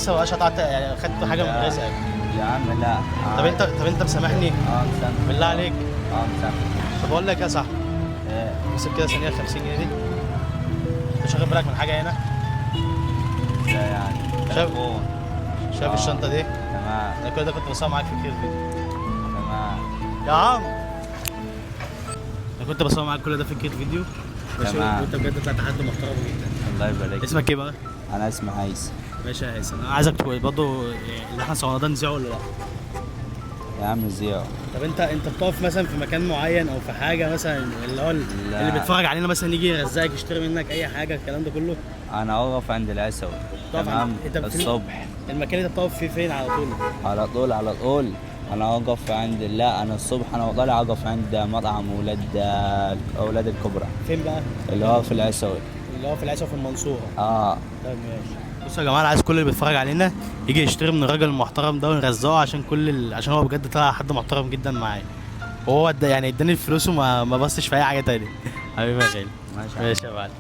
لسه ما بقاش قطعت يعني، خدت حاجة من لا. رزقك. يا عم لا. طب انت مسامحني؟ اه مسامح. بالله عليك. اه مسامح. طب اقول لك إيه يا صاحبي، ايه؟ امسك كده ثانية 50 جنيه دي. انت مش واخد بالك من حاجة هنا؟ لا يعني شايف؟ تليفون. شايف الشنطة دي؟ تمام. انا كل ده كنت بصور معاك في كتير فيديو. تمام. يا عم انا كنت بصور معاك كل ده في كتير فيديو. ماشي؟ تمام. وانت بجد طلعت حد محترم جدا. الله يبارك. اسمك ايه بقى؟ انا اسمي هيثم. ماشي يا هيثم، انا عايزك تقول برضه اللي احنا صورناه ده نذيعه ولا لا؟ يا عم زيو. طب انت بتقف مثلا في مكان معين او في حاجة مثلا اللي هو لا. اللي بيتفرج علينا مثلا يجي يرزقك يشتري منك اي حاجة الكلام ده كله؟ انا اوقف عند العسوي. تقف تمام. انت الصبح. المكان اللي انت بتقف فيه فين على طول؟ على طول على طول. انا اوقف عند، لا انا الصبح انا وطالع اوقف عند مطعم اولاد الكبرى. فين بقى؟ اللي هو في العسوي. اللي هو في العسوي في المنصورة. اه. طيب ماشي. بصوا يا جماعة، انا عايز كل اللي بيتفرج علينا يجي يشتري من الراجل المحترم ده ونرزقه، عشان عشان هو بجد طلع حد محترم جدا معايا، وهو يعني اداني الفلوس وما ما بصش في اي حاجة تانية. حبيبي يا غالي. ماشي. ماشي يا معلم.